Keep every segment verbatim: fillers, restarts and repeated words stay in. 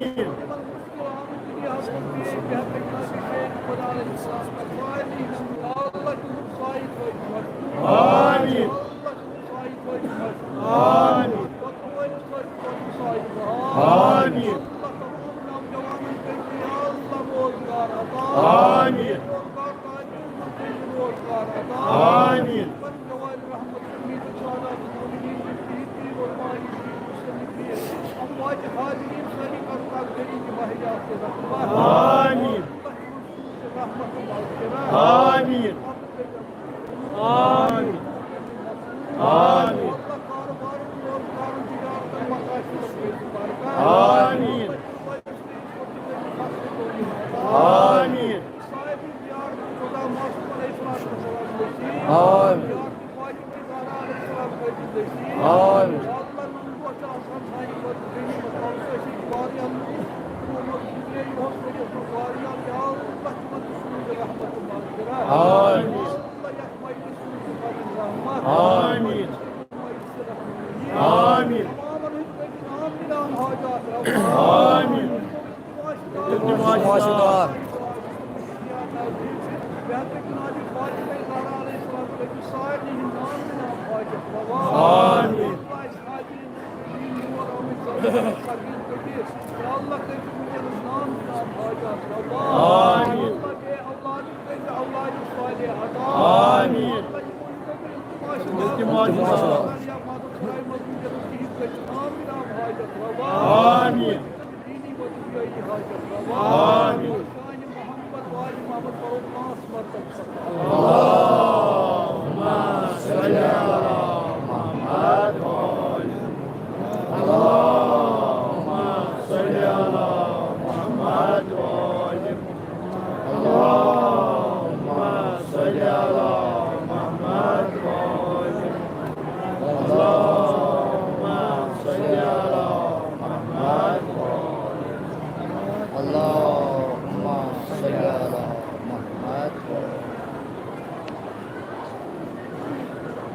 آمین۔ تِمن مُشکِل آمُت دُنیاہَس منٛز پیش بہٕ ہٮ۪کہٕ نہٕ شیخ خۄدا علیہ السلام پٮ۪ٹھ سارنٕے ہِنٛدٮ۪ن اللہ تِہُنٛد سایہِ توتہِ مَرُن۔ آمین۔ اللہ تِہُنٛد سایہِ توتہِ مَرُن۔ آمین۔ پَتہٕ وٲلِس توتہِ پَنُن سایہِ بَہار۔ آمین۔ اللہ تمام نوجوانَن کٔرِو یا اللہ روزگار عطا۔ آمین۔ روزگار طالبَن کٔرِو روزگار عطا۔ آمین۔ پَنُن جوارِ رحمت أمید سادات المؤمنین، مفتی پیر و ماہی پیر مصنفین، اموات حاضرین ساری کرتا غریب ماہی آپ کے رحمت۔ آمین۔ رحمت مغفرت۔ آمین۔ آمین۔ آمین۔ اللہ کاروبار، روزگار، تجارت، مقاصد میں برکت۔ آمین۔ آمین۔ آمین۔ آمین۔ آمین۔ آمین۔ آمین۔ تِم تہِ واشہِ دار۔ آمین۔ آمین۔ آمین۔ تِم تہِ واشہِ دار۔ آمین۔ آمین۔ اللهم صل على محمد وآل محمد۔ اللهم صل على محمد وآل محمد۔ اللهم صل على محمد وآل محمد۔ اللهم صل على محمد وآل محمد۔ اللهم صل على محمد وآل محمد۔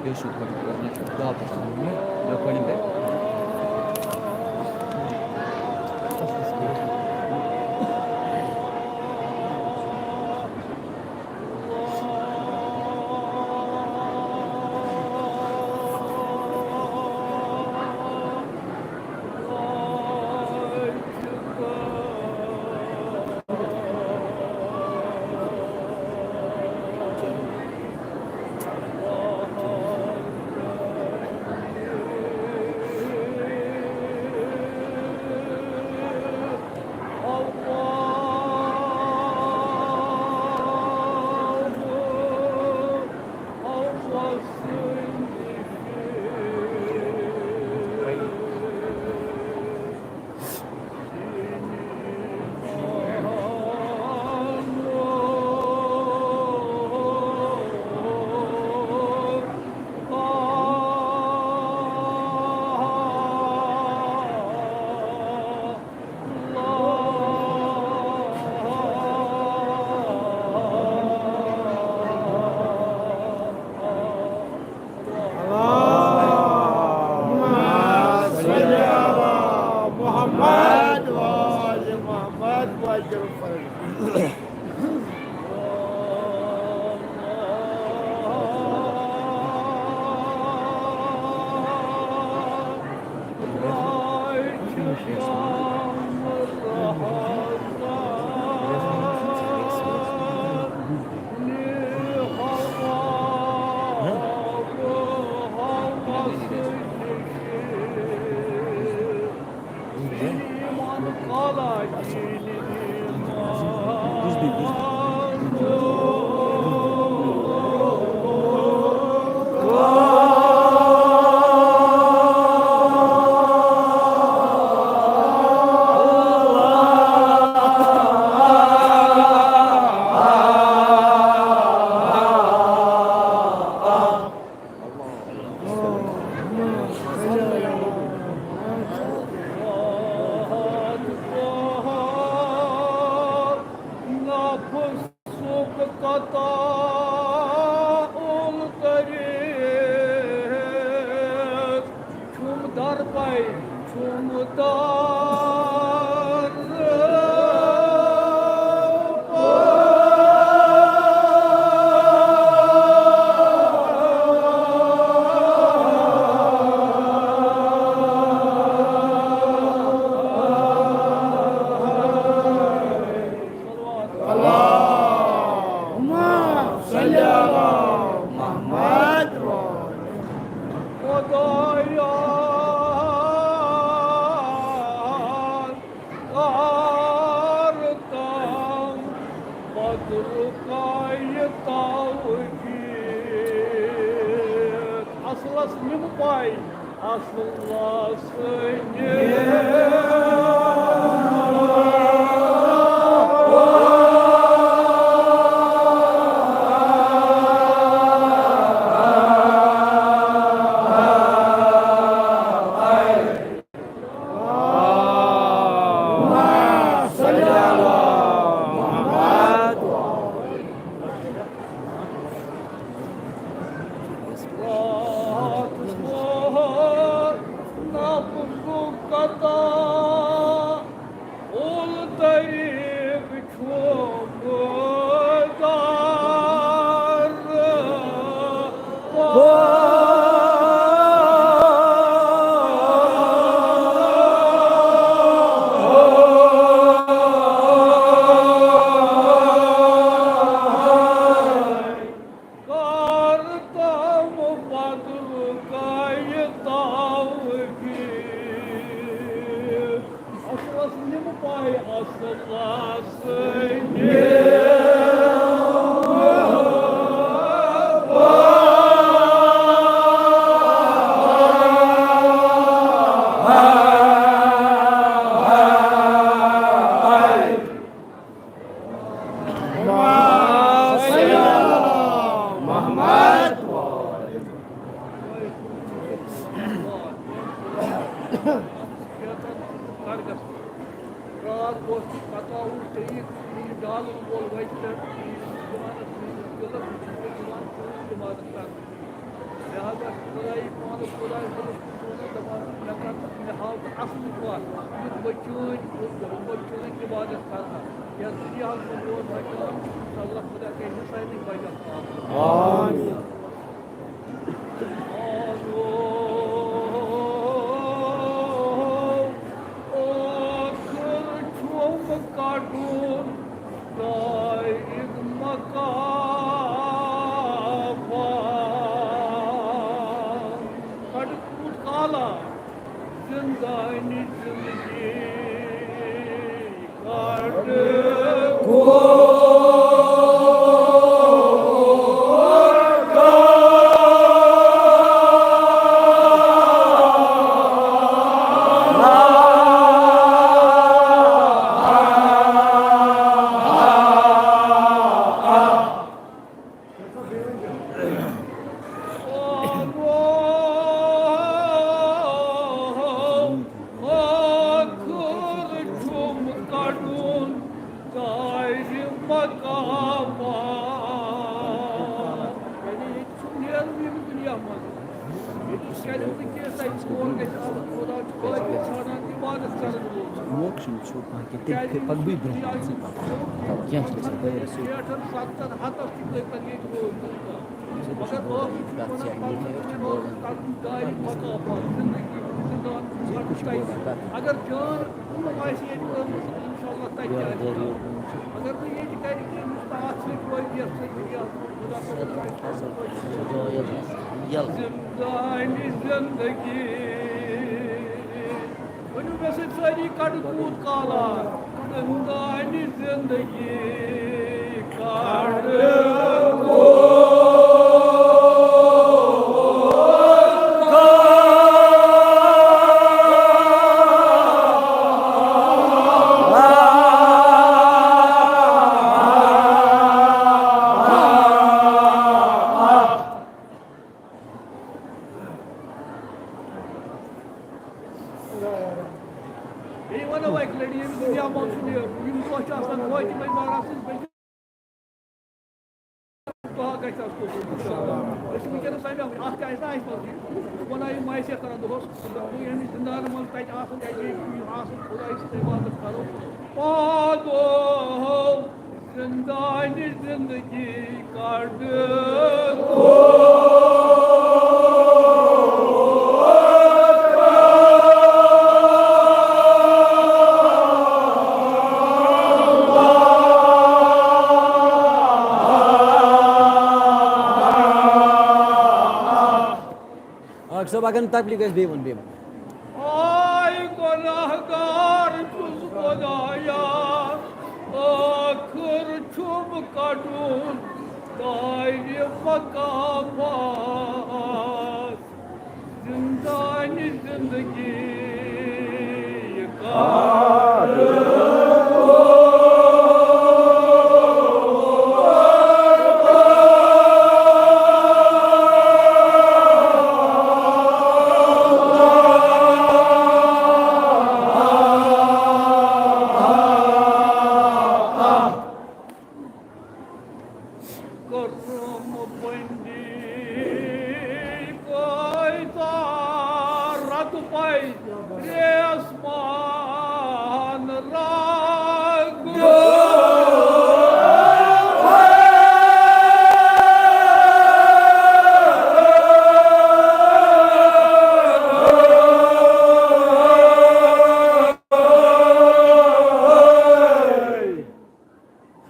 بیٚیہِ چھُ گۄڈٕ گۄڈٕنِچ واپس اَنُن مےٚ، مےٚ گۄڈٕ بیٚیہِ۔ اللهم صل على محمد وآل محمد وسلم۔ نِمہٕ پاے اصلس نِش۔ راتھ پوہر نفسُک قطع، اول طریق چھُم دار۔ کر تام بدل کایہِ توفیق۔ اصلس نِم پاے اصلس نِم۔ راتھ اوس پتہ اوس ژےٚ یہِ ڈالُن وول وَتہِ پٮ۪ٹھ، یہِ دُکانَس منٛز یہِ قٕلہٕ، یہِ دُکان ژوٗر عبادت کرنہٕ۔ لہذا خدائی پانس خدائی صٲبس کُن وَنان، دَپان، مےٚ کر، مےٚ ہاو ژٕ اَصٕل وَتھ، یُتھ بہٕ چٲنۍ، یُتھ بہٕ چٲنۍ عبادت کرٕ ہا۔ یَتھ دُنیاہَس منٛز روزٕ ہا چون، انشاءاللہ خدا کَرِ سارنٕے بَچَن آسُن۔ آمین۔ ٲخٕر چھُم کَڑُن دایِک مقام۔ کَڑٕ کوٗت کالا زِندگٲنی زِندگی کَڑٕ کوٗت کالا۔ ٲخٕر چھُم کَڑُن دارِ مقامات۔ یعنی ییٚتہِ چھُم نیرُن ییٚمہِ دُنیا منٛز۔ ییٚتہِ چھُ کَرِ نہٕ کینٛہہ، تَتہِ کور گژھِ آسُن، خدا چھُ کٲفی ژھانڈان عبادت کَرَن وول۔ موقع چھُنہٕ ژھوٚٹ کانٛہہ کینٛہہ، تٔتھۍ کھٔتۍ پَتہٕ بیٚیہِ برونٛہہ کُن ژٕ پَکھ۔ کینٛہہ چھُنہٕ ژٕ بٲیِس۔ شیٹھَن، سَتَن، ہَتَس تہِ کٔرۍ تَن ییٚتہِ روزدَر کانٛہہ۔ مگر ٲخٕر چھُ وَنان، پَتہٕ چھُ وَنان، کَرُن دارِ مقامات، زِندگی، زِندان چھُ کَرُن تَتہِ۔ اگر جان آسہِ ییٚتہِ کٔرمٕژ، اِنشاءاللہ تَتہِ تہِ آسہِ کَرُن۔ اگر نہٕ ییٚتہِ کَرِ کینٛہہ، یُس تَتھ سۭتۍ روزِ، یَتھ سۭتۍ یَتھ خۄدا صٲبَس سۭتۍ۔ زِندانِ زِندگی۔ ؤنِو مےٚ سۭتۍ سٲری، کَڑٕ کوٗت کالا زِندانِ زِندگی کَڑٕ کوٗت کالا۔ بیٚیہِ وَنو اَکہِ لَٹہِ، ییٚمہِ دُنیا منٛز چھُنہٕ یہِ، یِم دۄہ چھِ آسان فٲطمہ زہرا سٕنٛدۍ، بلکہِ دۄہ گژھِ اَسہِ قبوٗل، اِنشاءاللہ۔ أسۍ چھِ وٕنکیٚنَس اَمہِ اَکھ تہِ آسہِ نہ اَسہِ منٛز یہِ، بہٕ وَنان یہِ معصیت کران دۄہَس، ییٚمِس زِندانَس منٛز تَتہِ آسُن، تَتہِ یہِ آسُن، خۄدایہِ سٕنٛز عبادت کَرو۔ پادو زِندانِ زِندگی کَڑ۔ اکھ صٲب، اگر نہٕ تکلیٖف گژھِ، بیٚیہِ وَن، بیٚیہِ وَن۔ آے گۄناہگار چھُس خۄدایا، ٲخٕر چھُم کَڑُن دارِ مقامات۔ زندانِ زندگی کار۔ کرم بندی پایدار رد پای ریسمان رگ۔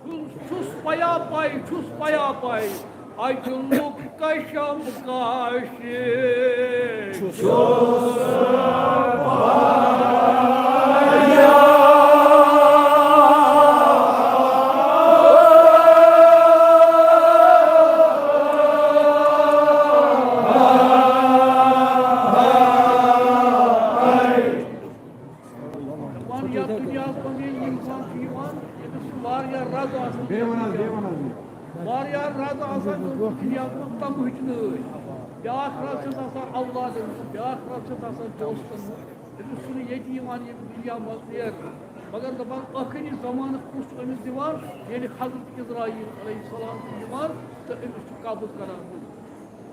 چھُس، چھُس پیا پاے، چھُس پیا پاے، اجلُک کشم کش۔ چھُس دَپان یَتھ دُنیاہَس منٛز ییٚلہِ اِنسان چھُ یِوان، أمِس چھُ واریاہ رَز آسان۔ بیٚیہِ وَن حظ، بیٚیہِ وَن حظ۔ واریاہ رَز آسان، یِم چھِ دُنیاہَس منٛز تَمہٕچ نٲے۔ بیٛاکھ رَز چھَس آسان اولادَن ہٕنٛز، بیٛاکھ رَز چھَس آسان دوستَن ہٕنٛز۔ أمِس چھُنہٕ ییٚتہِ یِوان ییٚمہِ دُنیا منٛز نیرنہٕ۔ مگر دَپان ٲخری زمانہٕ کُس چھُ أمِس دِوان؟ ییٚلہِ حضرت عزرائیل علیہ السلام چھُ یِوان تہٕ أمِس چھُ قبض کران۔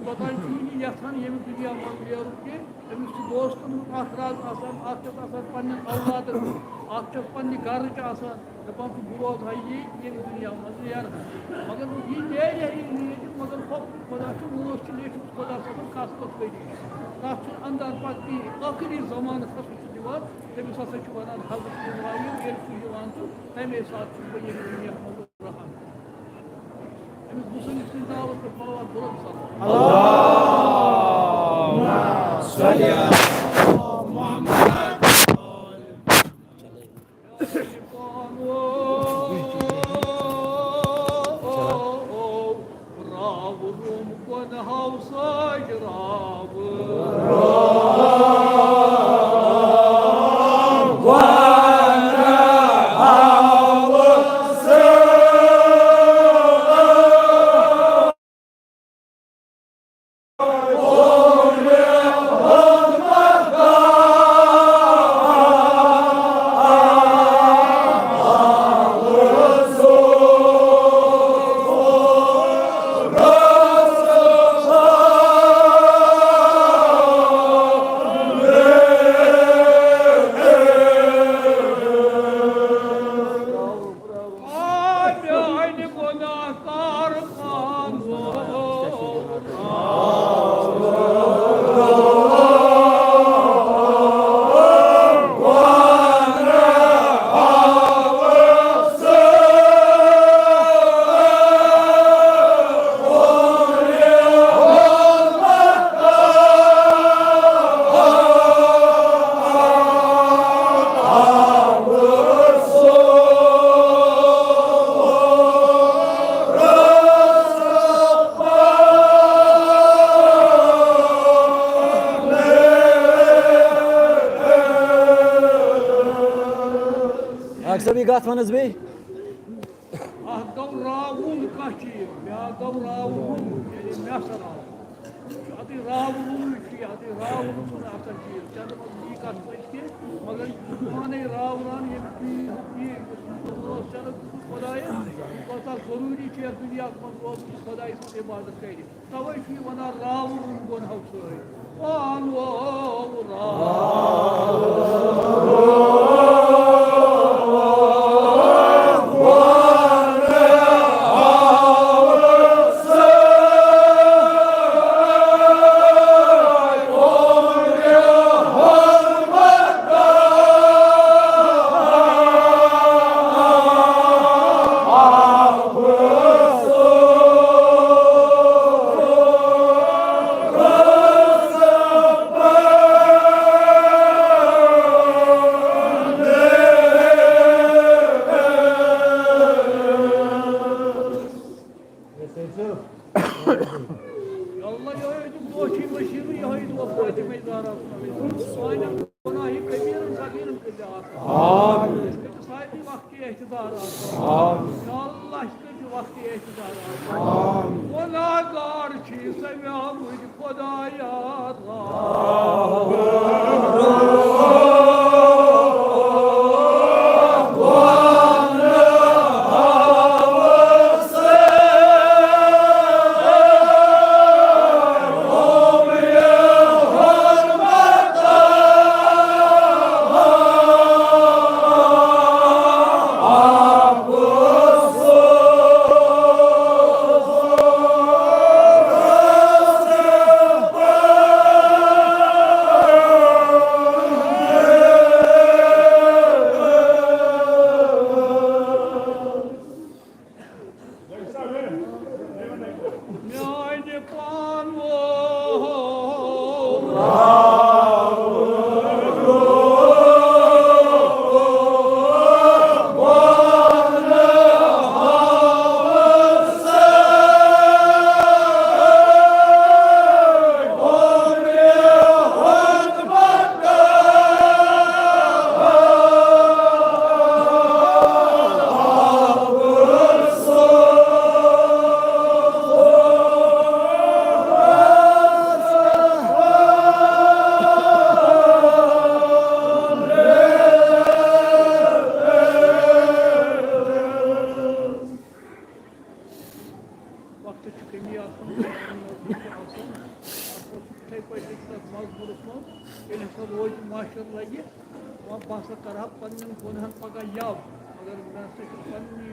توٚتام چھُ یہِ یَژھان ییٚمہِ دُنیا منٛز نیرُن کینٛہہ۔ أمِس چھُ دوستَن ہُنٛد اَکھ راز آسان، اَکھ چھَس آسان پنٛنٮ۪ن اولادَن ہُنٛد، اَکھ چھَس پنٛنہِ گَرٕچ آسان۔ دَپان چھُ، بہٕ روزٕ ہا ییٚتہِ ییٚمہِ دُنیا منٛز نیرٕ۔ مگر یہِ نیرِ ہا ییٚلہِ نیرِ، مگر خۄ-، خۄدا چھُ وٲنٛس چھِ لیٚچھمٕژ، خۄدا صٲبَن کَس کَس ؤری۔ تَتھ چھُنہٕ اَنداز پَتہٕ کِہیٖنۍ۔ ٲخری زمانَس ہسا چھُ دِوان، تٔمِس ہسا چھُ وَنان حضرت عزرائیل، ییٚلہِ سُہ یِوان چھُ، تَمے ساتہٕ چھُس بہٕ ییٚمہِ دُنیا منٛز رَہان۔ أمِس مُصنِف سٕنٛدِ ناوَس پٮ۪ٹھ پَرو اَتھ بُلند صلوات۔ اللهم صل على محمد۔ راوُ روم گۄنہو سۭتۍ راوُ۔ میانہِ گۄناہگار خانو۔ اکھ سبی کتھ ونس بیٚیہِ؟ اکھ گوٚو راوُن کانٛہہ چیٖز، بیٛاکھ گوٚو راوُن، یعنی مےٚ ہسا راوُن۔ یہِ چھُ اَتھٕے راوُن، یہِ چھُ یہِ اَتھٕے راوُن چھُنہٕ آسان چیٖز۔ چلو، وۄنۍ یی کَتھ پٔتۍ کِنۍ، مگر یہِ چھُ پانَے راوُن، ییٚمہِ چیٖز، یہِ اوس چلو خۄدایَس، یہِ کوٗتاہ ضروٗری چھُ یَتھ دُنیاہَس منٛز روزُن، خۄداے سٕنٛز عبادت کَرِ۔ توے چھُ یہِ وَنان، راوُن گۄنہو سۭتۍ۔ پان وو راوُن۔ وقت اعتبار آسان۔ آمین۔ یا اللہ، اَسہِ کٔرۍ زِ وقت اعتبار آسان۔ آمین۔ گناہگار چھِ سمے آمٕتۍ خدایا۔ میانہِ پان وول۔ وقتٕچ چھِ کٔمی آسان، آسان۔ اَتھ منٛز چھُ یِتھَے پٲٹھۍ أکِس اَتھ مَزموٗرَس منٛز، ییٚلہِ ہسا روزِ معاشر لَگہِ، وۄنۍ بہٕ ہسا کَرٕ ہا پنٛنٮ۪ن گۄنہَن پَگاہ یَو، مگر مےٚ ہسا چھِ پنٛنی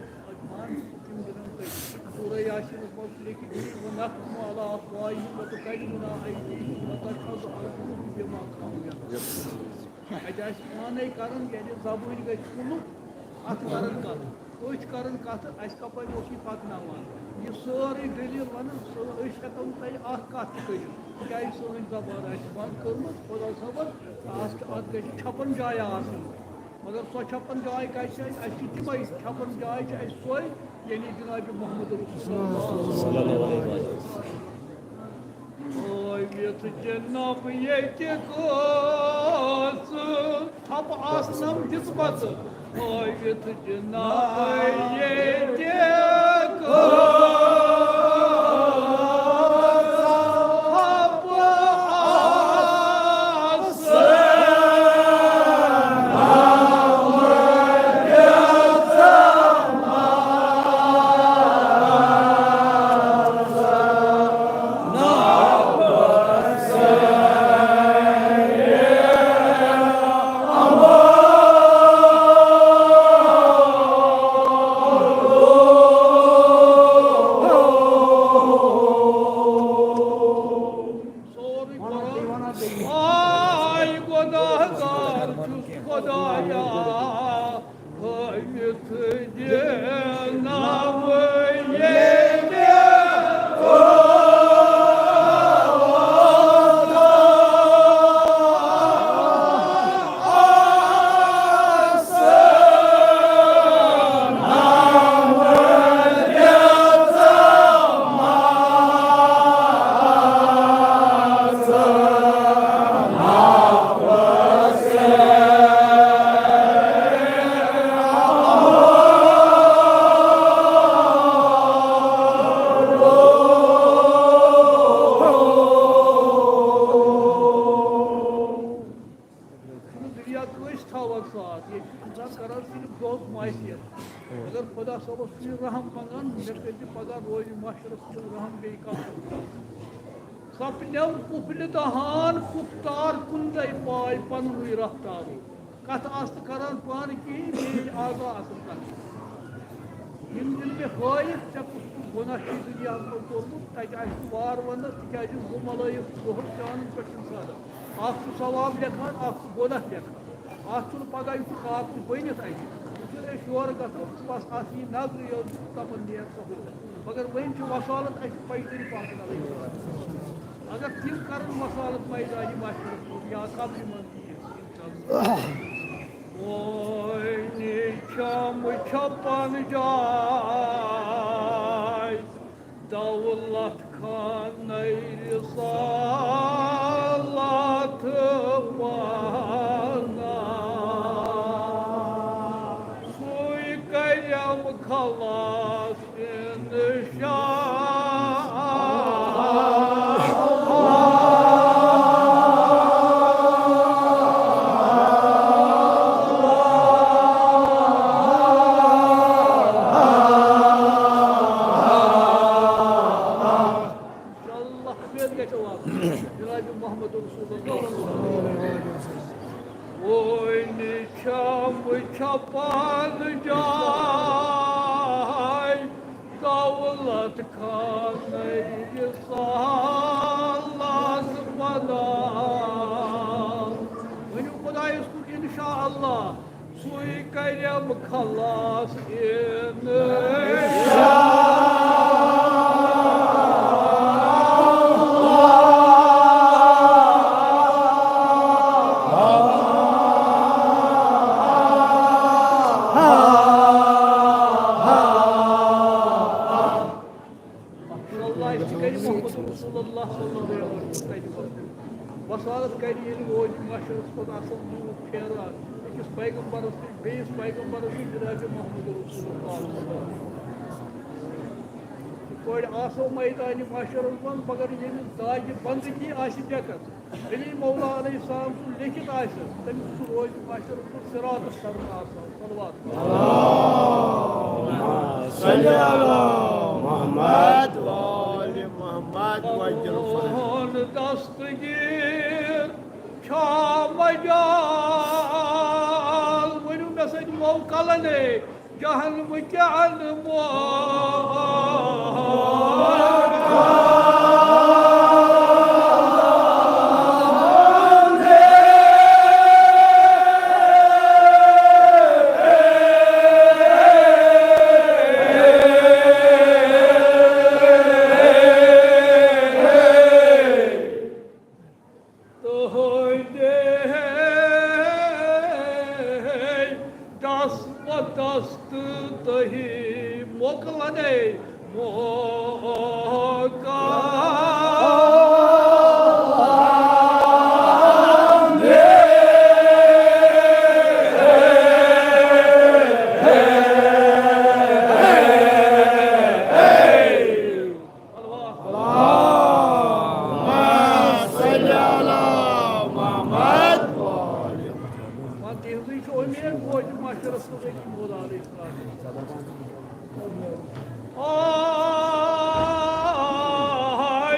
پان تِم گِنٛدان تٔتھۍ۔ سورہ یاسینَس منٛز چھُ لیکھِتھ، "ونختم علی افواہہم وتکلمنا ایدیہم وتشہد ارجلہم بما کانوا یکسبون۔" اَتہِ آسہِ پانَے کَرُن، یعنی زبٲنۍ گژھِ کُنُک، اَتھٕ کَرَن کَتھ۔ أچھ کَرَن کَتھٕ، اَسہِ کَپٲرۍ اوس یہِ پَکناوان۔ یہِ سٲرٕے دٔلیٖل وَنان، سٲ-، أسۍ ہٮ۪کو نہٕ تۄہہِ اَکھ کَتھ تہِ کٔرِتھ، کیٛازِ سٲنۍ زبان آسہِ بنٛد کٔرمٕژ۔ خۄدا صٲبَن، اَتھ چھُ، اَتھ گژھِ چھَپَن جایہِ آسٕنۍ۔ مگر سۄ چھَپَن جاے کَتہِ چھِ اَسہِ؟ اَسہِ چھِ تِمَے، چھَپَن جاے چھِ اَسہِ سۄے، یعنی جناب محمد رسول اللہ صلی اللہ علیہ وسلم۔ ٲوِتھ جناب ییٚتہِ کٲژٕ تھپہٕ آسنم دِژمَژٕ، ٲوِتھ جناب ییٚتہِ کٲژٕ تھپہٕ آسنم۔ سورُے قرآن۔ آے گۄناہگار چھُس خۄدایا، ہٲوِتھ دِنہٕ بہٕ ییٚتہِ چھُنہٕ دُنیا کٲنٛسہِ تھاوان ساتھ، ییٚتہِ چھُ اِنسان کران صرف دۄہ معصیت۔ مگر خۄدا صٲبَس چھُ یہِ رحم منٛگان، مےٚ کٔرۍ زِ پگاہ روزِ محشرَس منٛز رحم بیٚیہِ کانٛہہ۔ سپنم کُپلہِ دہان کُپتار کُندے پاے پننُے رفتارو۔ کتھ آس نہٕ کران پانہٕ کِہیٖنۍ، بیٚیہِ اعضا آسان کران۔ یِم دِن مےٚ ہٲیِتھ، ژےٚ کُس کُس گۄناہ چھُے دُنیاہس منٛز کوٚرمُت، تتہِ آسہِ نہٕ وار وننس، تِکیازِ یِم زٕ ملٲیِک چھِ دۄہس چانن پٮ۪ٹھ اِنسانس۔ اکھ چھُ ثواب لیکھان، اکھ چھُ گۄناہ لیکھان۔ اَتھ چھُنہٕ پگاہ یُتھ کاکُن بٔنِتھ اَتہِ۔ یُتھُے أسۍ یورٕ گژھو، بس اَتھ یی نظرِ یوت، دَپان نیر سا ہُہ۔ مگر وۄنۍ چھِ وسالت اَسہِ پیدل پکُن علیہ السلام۔ اگر تِم کرن وسالت میدانِ محشرس منٛز یا قبرِ منٛز تہِ یِن، اِنشاءاللہ۔ وۄنۍ چھَم چھَپن جاے۔ دولت خانَے رسالت پانا۔ سُہ خلاص انشاء اللہ۔ خیر گژھِ واتُن جناب محمد رسول اللہ۔ وۄنۍ چھم چھپان جاے دولت خانٕے سہلس بدل۔ ؤنِو خۄدایَس کُن انشاء اللہ، سُے کرٮ۪م خلاص انشاء اللہ۔ اللہ، أسۍ چھِ گرِ محمد رسول اللہ صلی اللہ علیہ وسلم۔ وصالت کرِ ییٚلہِ وٲتۍ محشرس پتہٕ آسن لوٗکھ پھیران أکِس پیغمبرس نِش بیٚیِس پیغمبرس نِش جناب محمد رسول اللہ صلی اللہ علیہ وسلم۔ یِتھ پٲٹھۍ آسو میدانِ محشرس منٛز، مگر ییٚمِس داغِ بندگی آسہِ ڈیکس، علی مولا علیہ السلام سُنٛد لیکھِتھ آسہِ، تٔمِس سُہ روزِ محشرس منٛز صراطس سرن آسان۔ صلوات۔ صلی علی محمد و آل محمد وجل فرج۔ دستگیر چھا مجال، ؤنِو مےٚ سۭتۍ، موکلنے جہنم کیٛاہ انمو۔ تُہٕنٛدے دست بدست تُہی مۄکلنے موقع۔ اللہم صل علی محمد۔ وۄنۍ تِہنٛزٕے چھِ اُمید، ووت محشرس منٛز أکِس مولا علیہ السلام۔ آے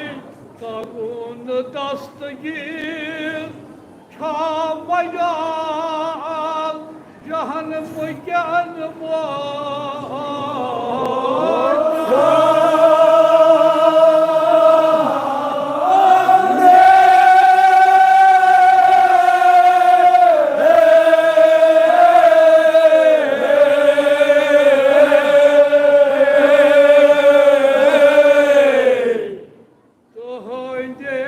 کرُن دستگیر چھا مجال جہنم کیٛاہ انمو۔ تُہٕنٛدے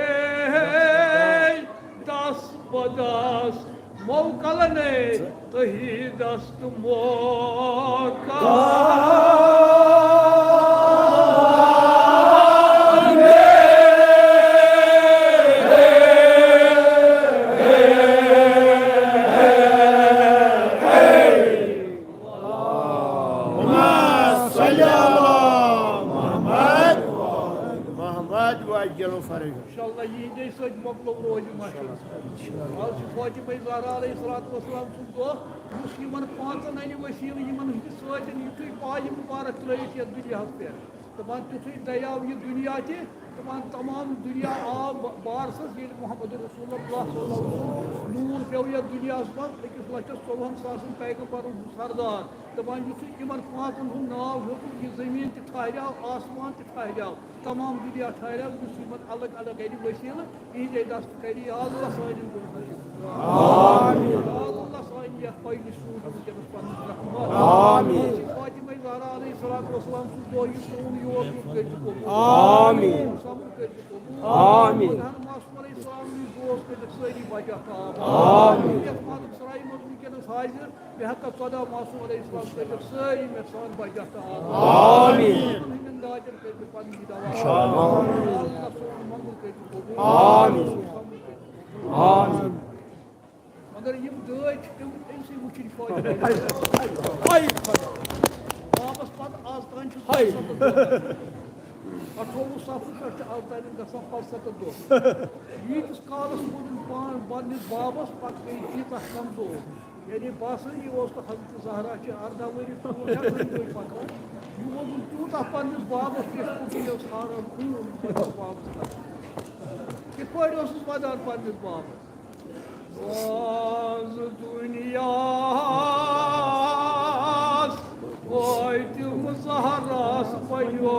دس بدس موکلنے تُہی دست موقع۔ اللہم صل علی محمد۔ محمد وعجل فرج۔ انشاءاللہ یِہِنٛدے سۭتۍ مۄکلو روزِ محشرس۔ آز چھُ فاطمہ زہرا علیہ الصلوۃ والسلام سُنٛد دۄہ، یُس یِمن پانٛژن اَنہِ وسیٖلہٕ، یِمن ہٕنٛدِ سۭتۍ یُتھُے پایہِ مُبارک ترٲیِتھ یَتھ دُنیاہَس پٮ۪ٹھ۔ دَپان تیُتھُے دریاو یہِ دُنیا تہِ، دَپان تمام دُنیا آو ب-، بارسَس، ییٚلہِ محمد رسول اللہ صلی اللہ علیہ وسلم نوٗر پیوٚو یَتھ دُنیاہَس منٛز، أکِس لَچھَس ژۄوُہَن ساسَن پیغمبرَن ہُنٛد سردار۔ دَپان یُتھُے یِمَن پانٛژَن ہُنٛد ناو ہیوٚتُن، یہِ زٔمیٖن تہِ ٹھہریو، آسمان تہِ ٹھہریو، تمام دُنیا ٹھہریو، یُس یِمَن الگ الگ اَنہِ وسیٖلہٕ، یِہِنٛدے دست کَرِ یا اللہ سانٮ۪ن گۄنہَن ہُنٛد۔ آمین۔ یا اللہ سانہِ یَتھ پَیہِ نِش سوٗز وٕنکیٚنَس پَنُن رحمت۔ آمین۔ فاطمہ زہرا علیہ الصلوۃ والسلام سُنٛد دۄہ یُس سون یور یُن کٔرِتھ قبوٗل۔ آمین۔ صبر کٔرِتھ قبوٗل۔ آمین۔ مگر ہر معصوم علیہ السلام نِش دوست کٔرِتھ سٲری بچا تاب۔ آمین۔ یَتھ ماتم سرایہِ منٛز وٕنکیٚنَس حاضر، مےٚ ہیٚکہ ژۄداہ معصوم علیہ السلام کٔرِتھ سٲری مےٚ سان بچا تاب۔ آمین۔ ہٕنٛدٮ۪ن دادٮ۪ن کٔرِتھ پَنٕنۍ دوا۔ انشاءاللہ۔ اللہ سون منگُن کٔرِتھ قبوٗل۔ آمین۔ صبر کٔرِتھ قبوٗل۔ آمین۔ مگر یِم دٲدۍ چھِ تِم أمۍ سٕے وٕچھِنۍ فٲیدٕ۔ آے خۄدا۔ ہاے۔ اَٹھووُہ صفحہٕ پٮ۪ٹھ چھُ اوتانٮ۪تھ گژھان پانٛژھ ستتھ دۄہ۔ ییٖتِس کالَس ووٚن پان پنٛنِس بابَس، پَتہٕ گٔے تیٖژاہ کمزور۔ یعنی باسان یہِ اوس نہٕ حضرت زہرا چھِ اَرداہ ؤری تہٕ وُہ ہٮ۪تھ ؤری گٔے پَکان۔ یہِ ووٚنُن تیوٗتاہ پنٛنِس بابَس، یِتھ پٲٹھۍ یہِ اوس ہاران خوٗن پنٛنِس بابَس پٮ۪ٹھ۔ کِتھ پٲٹھۍ اوسُس وَدان پنٛنِس بابَس؟ باز دُنیاہَس وٲتۍ تِم زہرَس پَیو۔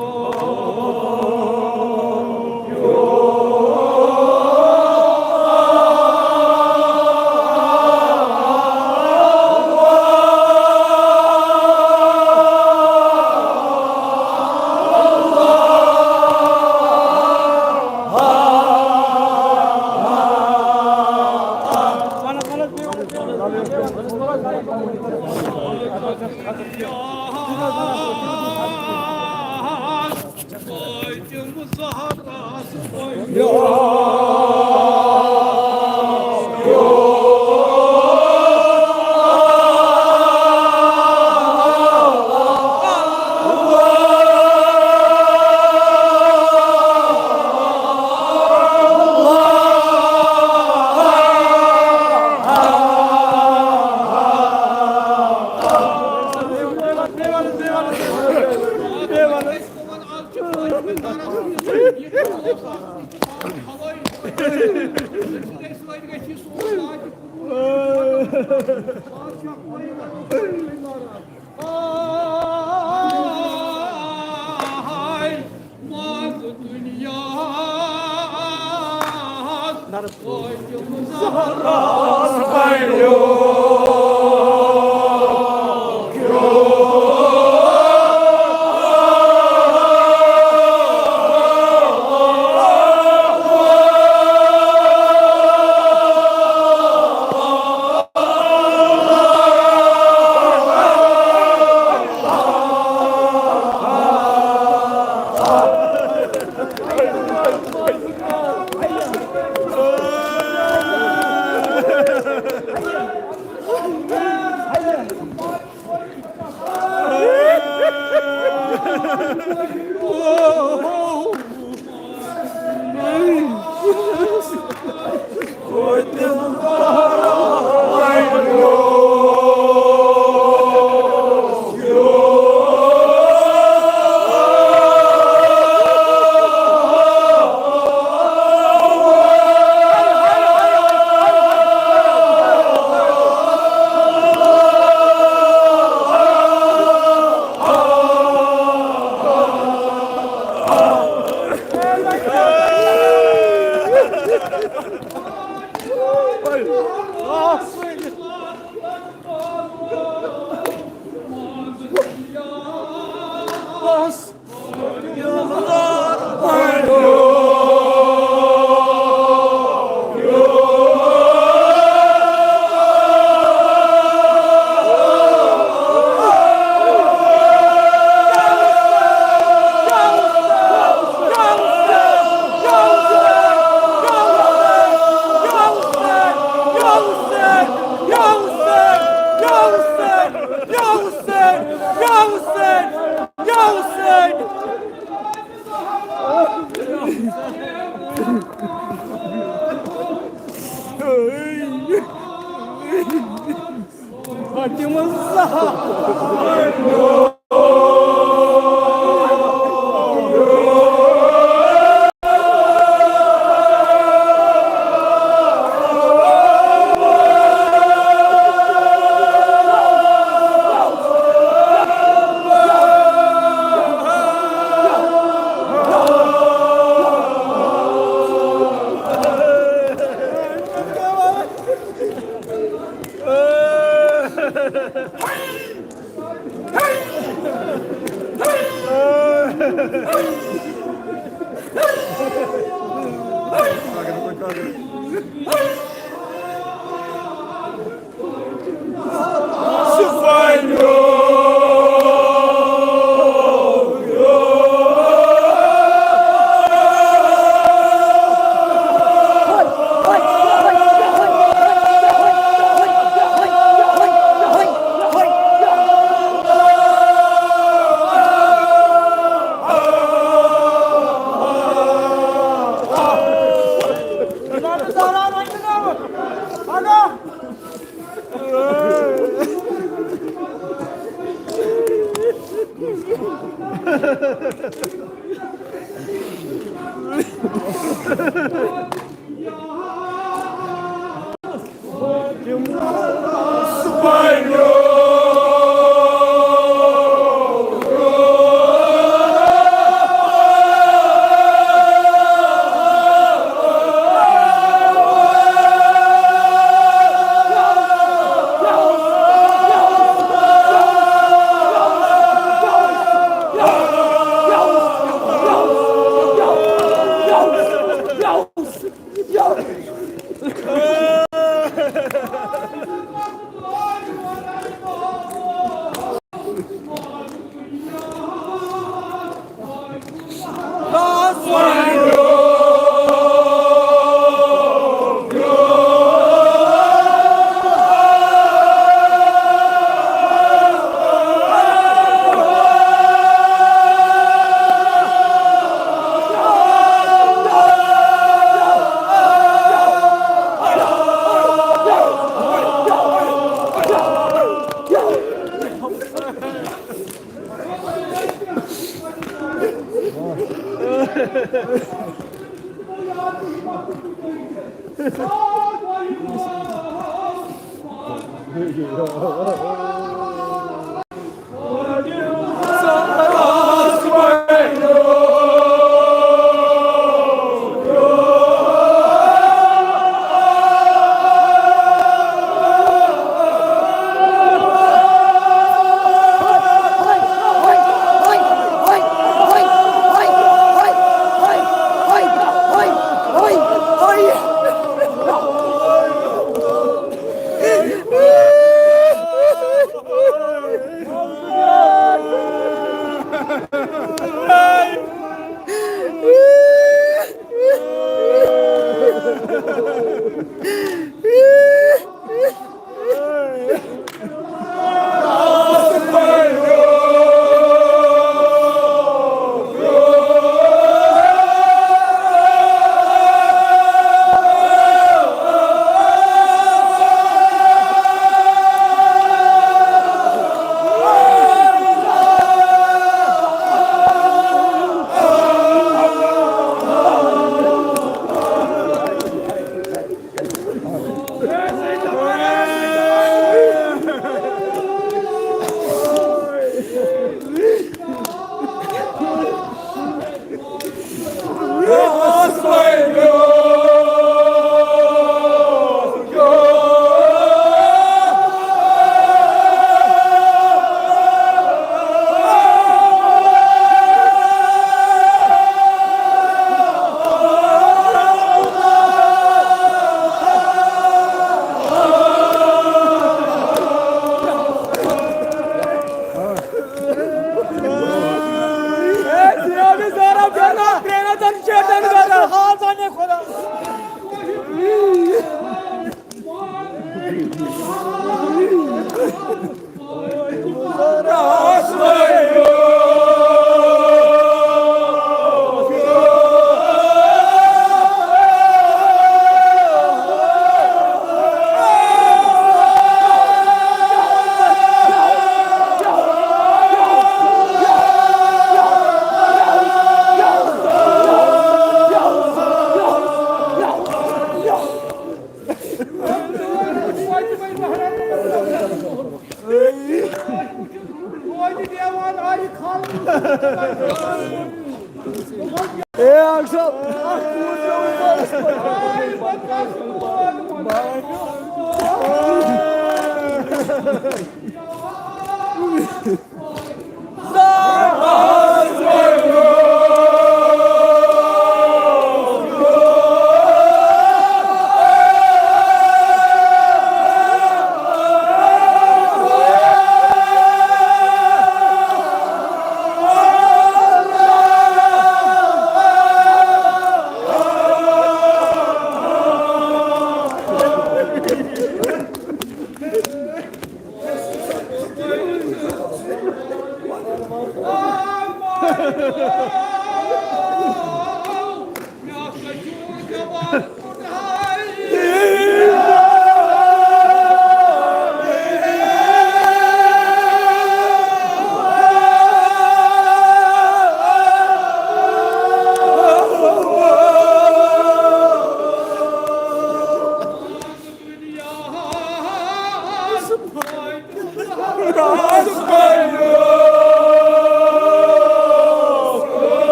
فاطمہ زہرا۔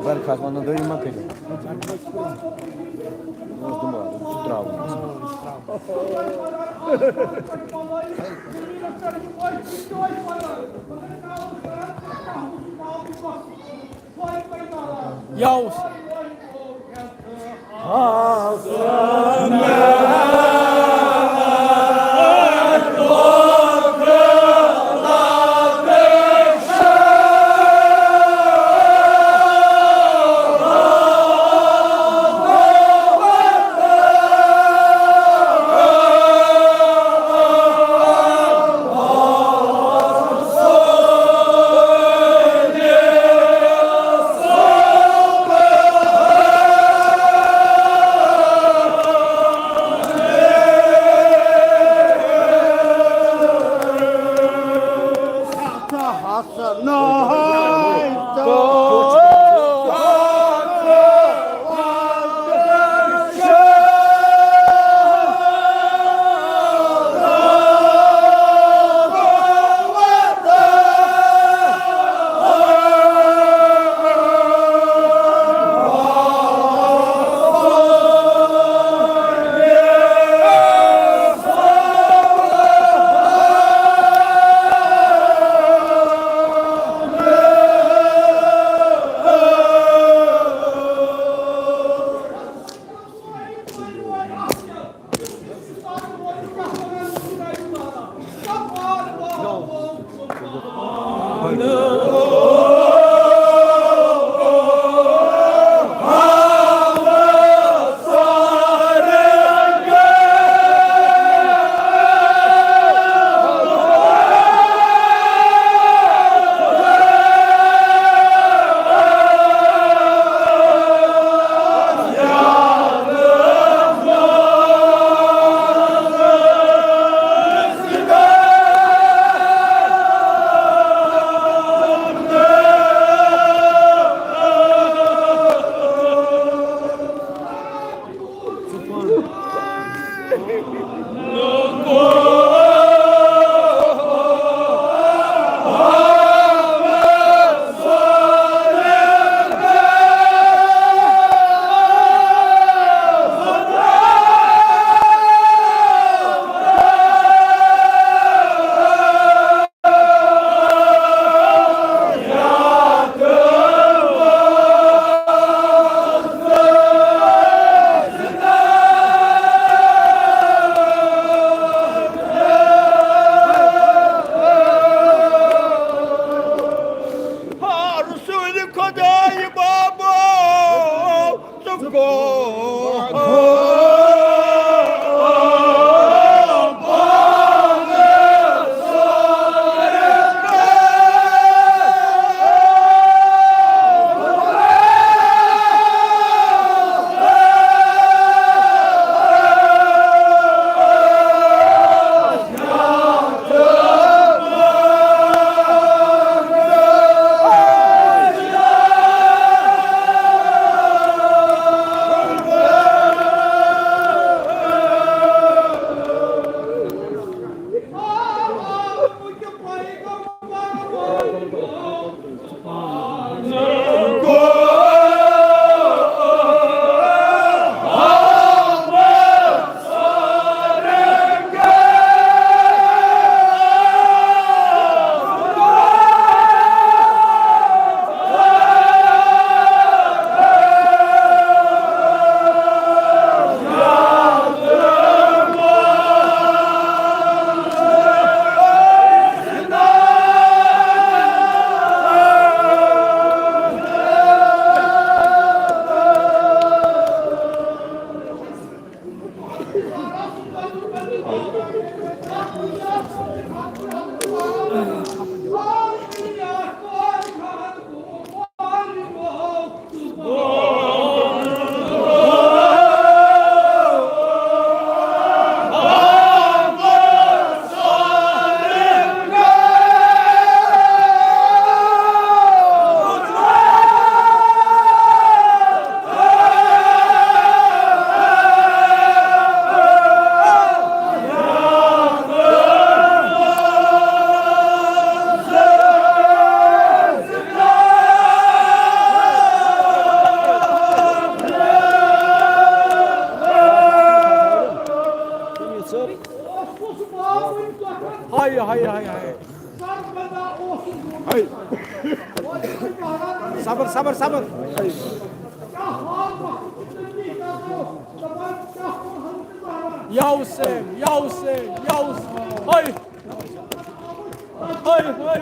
درخواست ونو دٲری ما کٔرِو۔ یہِ اوس دُمبار، سُہ ترٛاوُن۔ یہِ اوس۔ رسول خدای بابا، تو گو۔ صبر، صبر، صبر۔ یا حسین، یا حسین، یا حسین، ہاے۔ ہاے، ہاے،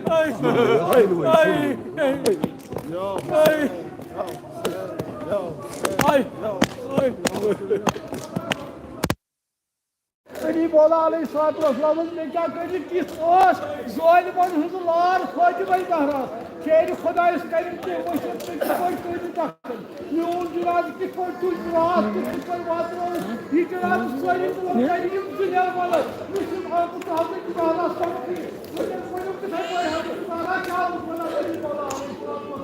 ہاے۔ ہاے، ہاے۔ ہاے۔ ہاے، ہاے۔ نبی مولا علیہ الصلوۃ والسلام، مےٚ کیٛاہ کٔرِتھ کِژھ ٲس ظٲلمَن ہٕنٛز لار فاطمہ زہرا؟ خیرِ خۄدایَس کٔرِتھ تہِ وٕچھِتھ تہٕ کِتھ پٲٹھۍ کٔرِتھ دَفن؟ میون جنازٕ کِتھ پٲٹھۍ تُلہِ؟ جنازٕ کِتھ پٲٹھۍ واتناوُن؟ یہِ جنازٕ سٲری تُلُن، کَرِ یِم زٕ نیر مَلَس۔ مےٚ چھُنہٕ آمُت حضرت زہرا سَمکھٕے۔ وٕنکٮ۪ن ؤنِو تِتھَے پٲٹھۍ حضرت زہرا کیٛاہ اوس وَنان نبی مولا علیہ الصلوۃ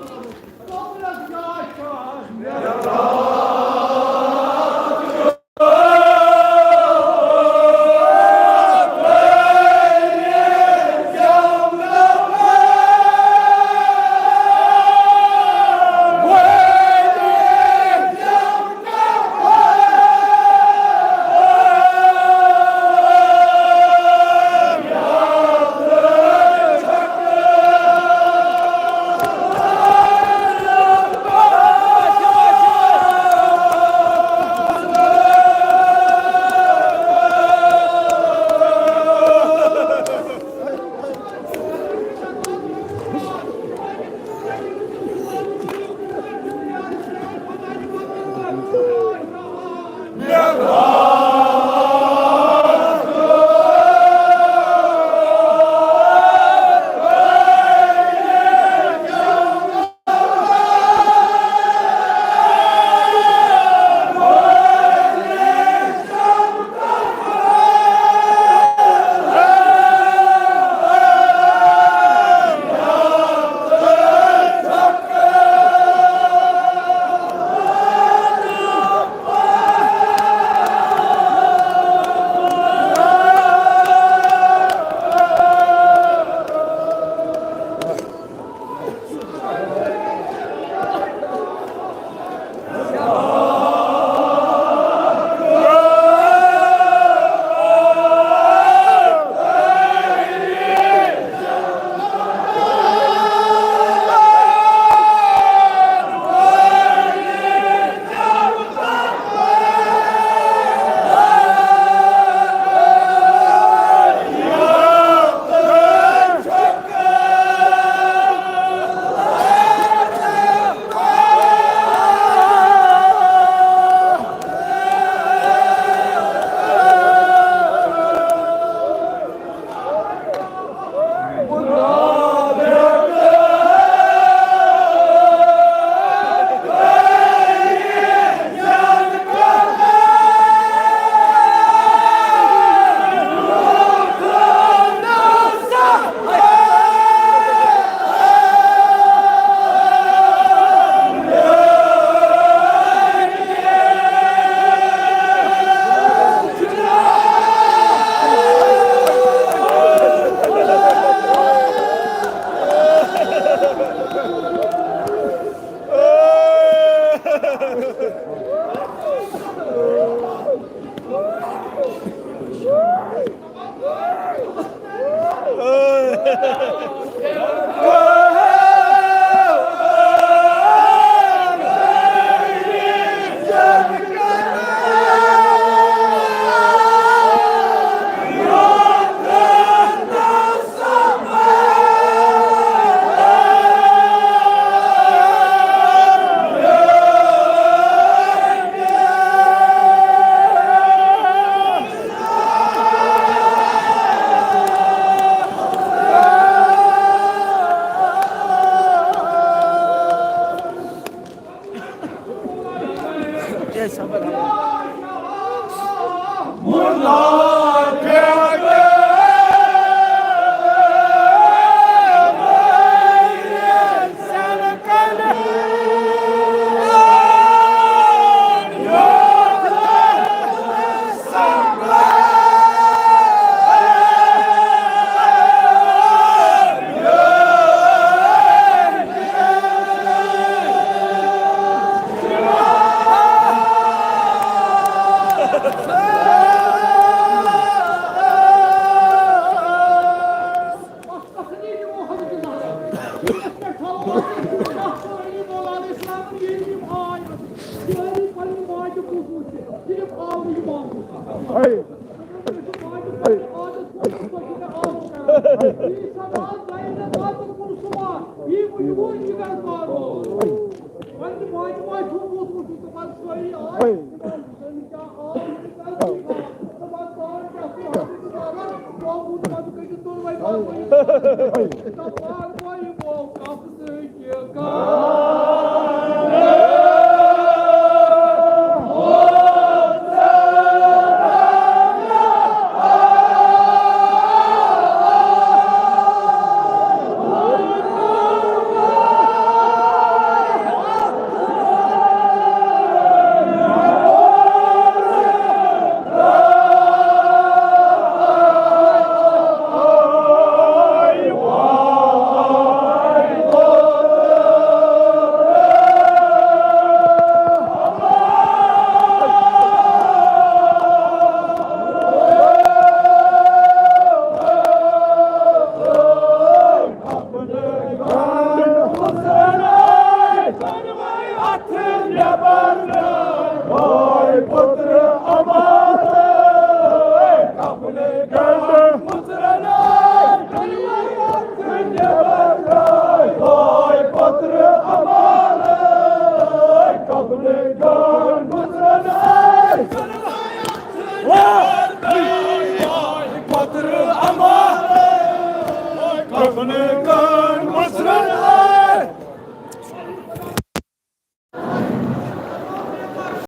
والسلام؟ یِم آے، سٲری پننہِ ماجہِ کُس وٕچھِ، صرف آو نہٕ یِمامٕے۔